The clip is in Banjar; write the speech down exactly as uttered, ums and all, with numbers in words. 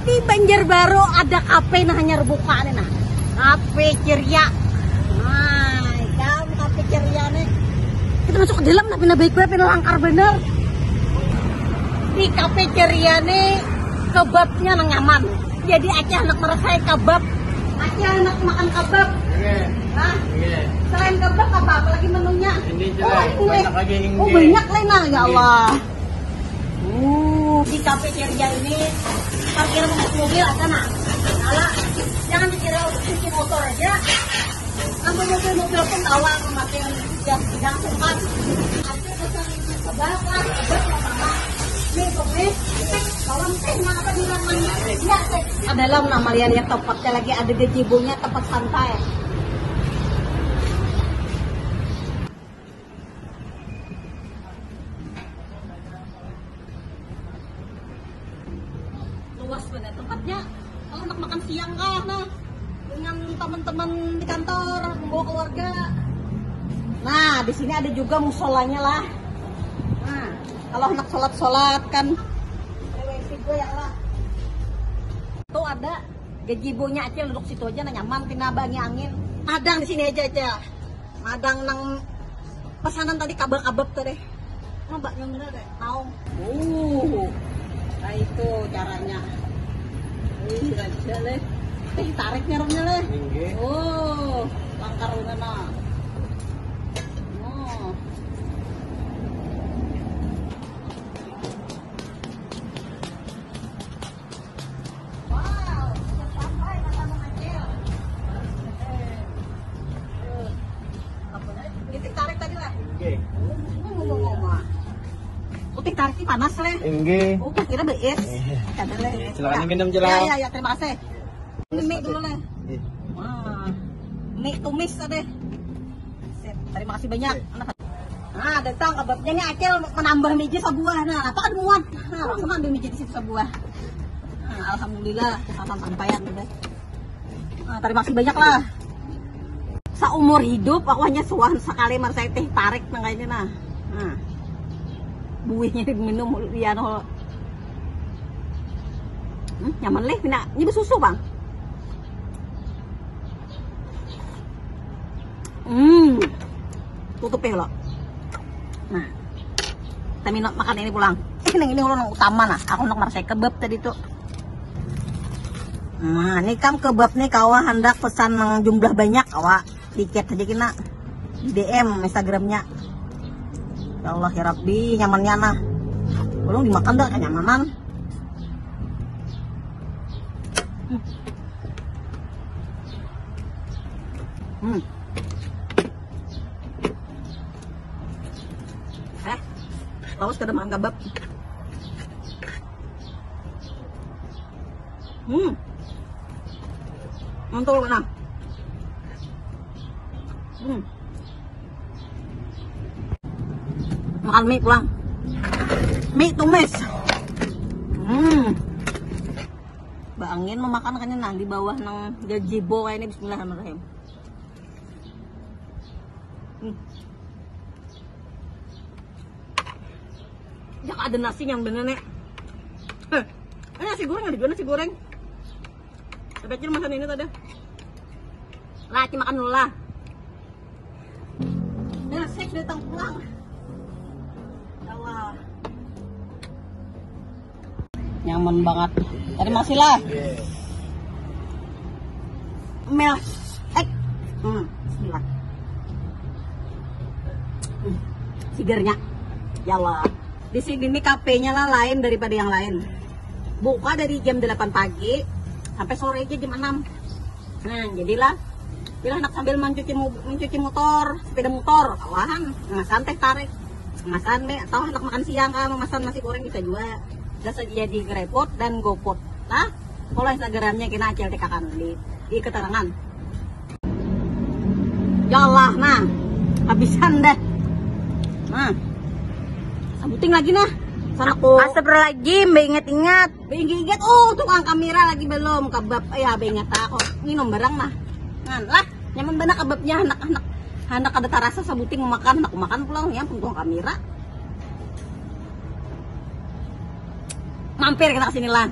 Di Banjarbaru ada kafe nah, hanyar buka nih nah. Kafe Ceria. Nah, ikam kafe Ceria nih. Kita masuk ke dalam nah, pina baik banget, pina langkar bener. Di kafe Ceria nih kebabnya nang nyaman. Jadi Aceh anak merasai kebab. Aceh anak makan kebab. Iya. Hah? Iya. Selain kebab apa, apa lagi menunya? Ini, oh, jelai. Ini. Banyak lagi ini. Oh, banyak lah nah, ya Allah. Uh, di kafe Ceria ini parkiran untuk mobil ada nah. Kalau jangan dikira untuk cuci motor aja. Sampai mobil-mobil pun tawa memakai yang yang sempat. Hasil pesan sebelah lah, sebelah sama. Nih, tumis. Bawang teh, nah, apa di rumahnya? Enggak, teh. Ada dalam nama lihat tempatnya lagi ada gazebo-nya, tempat santai. Luas banget tempatnya. Kalau anak makan siang kah, nah, dengan teman-teman di kantor, membawa keluarga. Nah, di sini ada juga musolanya lah. Nah, kalau anak sholat-sholat kan. Rewel juga ya lah. Tuh ada gazebo-nya aja, duduk situ aja, nah, nyaman, pina bangi angin. Madang di sini aja aja. Madang nang pesanan tadi, kabab-kabab tadi. Coba yang bener deh, naung. Uh, nah itu caranya. Wih, raja leh. Teh tarik nyarumnya leh. Inggih. Oh, langkar udah nah. Oh. Wow, sudah sampai mata mengecil. Apa nih? Titik tarik tadi lah. Oke. Ngomong-ngomong. Titik tarik ini panas leh. Inggih. Oh, kira beis. Iya. Kada leh. Silakan minum, Cila. Ya, ya, ya, terima kasih. Ini mie dulu leh. Iya. Wah. Mie tumis tadi. Sip, terima kasih banyak. Nah, datang kebabnya nih, Acil menambah meja sebuah. Nah, apa kan muat. Nah, langsung ambil meja di situ sebuah. Nah, alhamdulillah, sampai sampai ya. Nah, terima kasih banyak lah. Seumur hidup aku hanya suah sekali merasai teh tarik nang kayaknya nah. Nah. Buihnya diminum lian. Hmm, nyaman leh, pina ini bersusu, Bang. Hmm. Tutup ya lo. Nah. Kita minum makan ini pulang. Eh, nang ini ulun utama nah. Aku nak merasai kebab tadi tuh. Nah, ini kam kebab nih, kawa handak pesan nang jumlah banyak, kawa. Tiket aja kena. Di D M Instagramnya. Ya Allah ya Rabbi, nyamannya nah. Belum dimakan dah kenyamanan. Hmm. Hmm. Eh, lawas kada makan kebab. Hmm. Mantul kena. Hmm. Makan mie pulang. Mie tumis. Hmm. Baangin memakan kayaknya nah di bawah nang gazebo kayak ini. Bismillahirrahmanirrahim. Hmm. Jangan ada nasi yang bener nih. Eh, ini nasi goreng ada juga nasi goreng. Tapi Acil makan ini tadi. Lah, Acil makan dulu lah. Nah, sek datang pulang. Ya Allah. Nyaman banget. Terima kasih lah. Mel. Eh. Hmm, bismillah. Hmm, sigarnya. Ya Allah. Di sini nih kafenya lah lain daripada yang lain. Buka dari jam delapan pagi sampai sore aja jam enam. Nah, jadilah bila anak sambil mencuci mu- mencuci motor, sepeda motor, kawahan, memasan teh tarik, memasan mie, atau anak makan siang kan, memasan nasi goreng bisa juga. Bisa jadi GrabFood dan GoFood. Nah, kalau Instagramnya kena Acil tekakan di di keterangan. Ya Allah, nah, habisan dah. Nah, sabuting lagi nah. Sana aku. Astagfirullahaladzim, beingat-ingat. Beingat-ingat, oh tukang kamera lagi belum kebab. Ya beingat aku. Minum barang nah. Nah, lah, nyaman banget kebabnya anak-anak. Anak ada tarasa sabuting makan, anak makan pulang ya pun tukang kamera. Mampir kita ke sini lah.